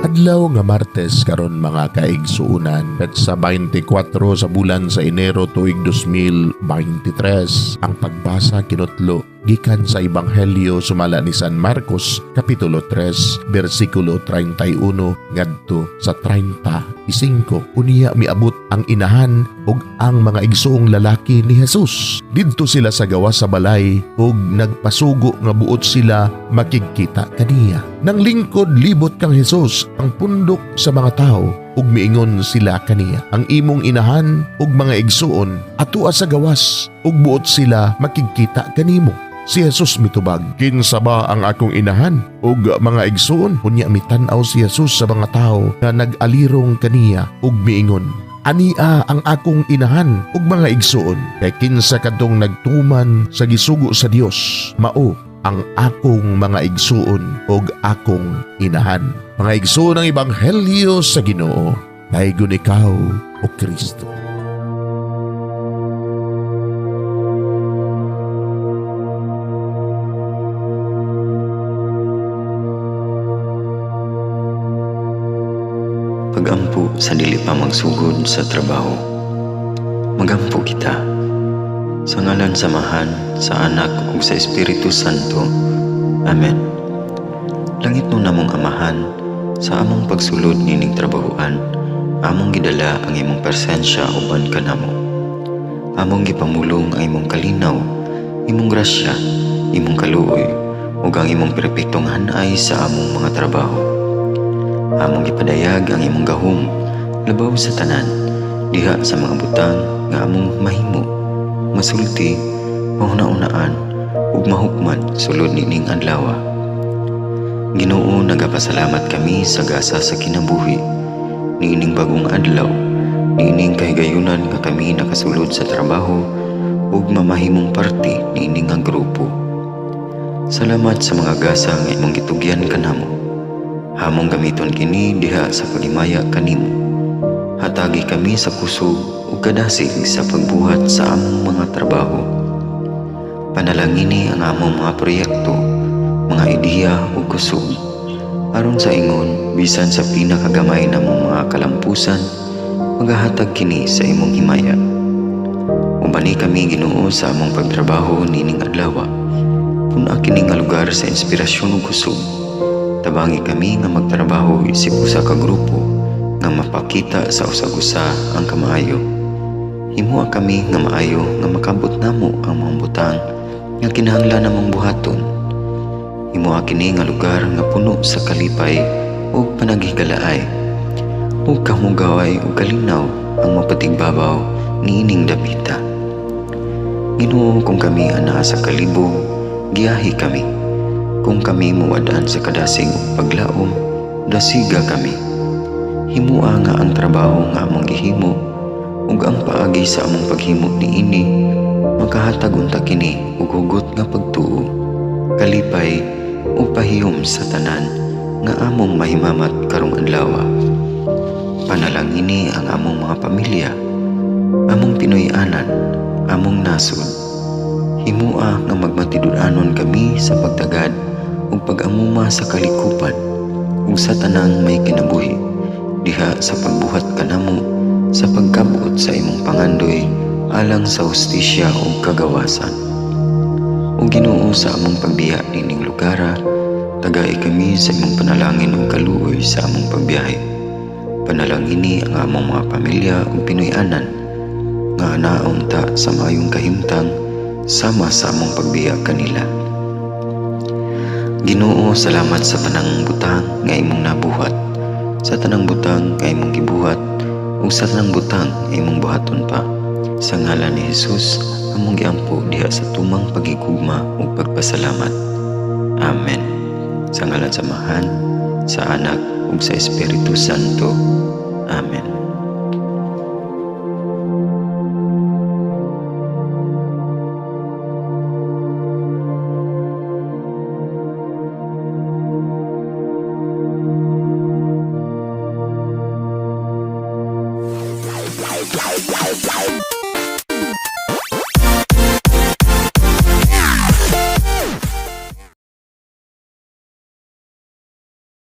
Adlaw nga Martes karon, mga kaigsuunan, petsa 24 sa bulan sa Enero, tuig 2023. Ang pagbasa kinutlo gikan sa Ebanghelyo sumala ni San Marcos, kapitulo 3, bersikulo 31 ngadto sa 35. Unya miabot ang inahan ug ang mga igsuong lalaki ni Jesus. Didto sila sa gawas sa balay ug nagpasugo nga buot sila makigkita kaniya. Nang lingkod libot kang Jesus ang pundok sa mga tao ug miingon sila kaniya, "Ang imong inahan ug mga igsuon atua sa gawas ug buot sila makigkita kanimo." Si Jesus mitubag, "Kinsa ba ang akong inahan ug mga igsuon?" Unya mitan-aw si Jesus sa mga tao nga nag-alirong kaniya ug miingon, "Ania ang akong inahan ug mga igsuon, kay kinsa kadtong nagtuman sa gisugo sa Dios, mao ang akong mga igsuon ug akong inahan." Mga igsuon, ang ebanghelyo sa Ginoo. Daygon ikaw, o Kristo. Pagampo sa dili pa magsugod sa trabaho. Magampo kita. Sa ngalan sa Amahan, sa Anak ug sa Espiritu Santo. Amen. Langitnon namong Amahan, sa among pagsulod nining trabahoan, among gidala ang imong presensya uban kanamo. Among gipamulong ang imong kalinaw, imong grasya, imong kaluoy, ug ang imong perpektong hanay sa among mga trabaho. Among gipadayag ang imong gahom labaw sa tanan diha sa mga butang nga among mahimo, masulti, mahuna-unaan ug mahukman sulod nining adlaw. Ginoo, nagapasalamat kami sa gasa sa kinabuhi niining bagong adlaw, niining kahigayunan nga kami nakasulod sa trabaho ug mamahimong parte niini nga grupo. Salamat sa mga gasa nga imong gitugyan kanamo. Among gamiton kini diha sa paghimaya kanimo. Hatagi kami sa kusog ug kadasig sa pagbuhat sa among mga trabaho. Panalangini ang among mga proyekto, mga ideya ug kusog. Aron sa ingon, bisan sa pinakagamay namong mga kalampusan, magahatag kini sa imong himaya. Ubani kami, Ginoo, sa among pagtrabaho nining adlaw. Pun-a kini nga lugar sa inspirasyon ug kusog. Tabangi kami nga magtrabaho isip usa ka grupo nga mapakita sa usag-usa ang kamaayo. Himoa kami nga maayo nga makabot namo ang mga butang nga kinahanglan namong buhaton. Himoa kini nga lugar nga puno sa kalipay ug panaghigalaay. Ug kamugaway ug kalinaw ang mapatigbabaw niining dapita. Ginoo, kung kami anaa sa kalibog, giyahi kami. Kung kami muwad-an sa kadasig ug paglaom, dasiga kami. Himoa nga ang trabaho nga among gihimo ug ang paagi sa among paghimo niini makahatag unta kini og hugot nga pagtuo, kalipay ug pahiyom sa tanan nga among mahimamat karong adlaw. Panalangini ang among mga pamilya, among Pinoy-anan, among nasod. Himoa nga magmatinud-anon kami sa pagtagad ug pag-amuma sa kalikupan ug sa tanang may kinabuhi diha sa pagbuhat kanamo sa pagkabot sa imong pangandoy alang sa hustisya ug kagawasan. O Ginoo, sa among pagbiya nining lugara, tagai kami sa imong panalangin ug kaluoy sa among pagbiyahe. Panalangini ang among mga pamilya ug Pinoy-anan nga naunta sa maayong kahimtang sama sa among pagbiya kanila. Ginoo, salamat sa tanang butang nga imong nabuhat, sa tanang butang nga imong gibuhat, ug sa tanang butang nga imong buhaton pa. Sa ngalan ni Jesus, among giampo diha sa tumang pagigugma ug pagpasalamat. Amen. Sa ngalan sa Amahan, sa Anak ug sa Espiritu Santo. Amen.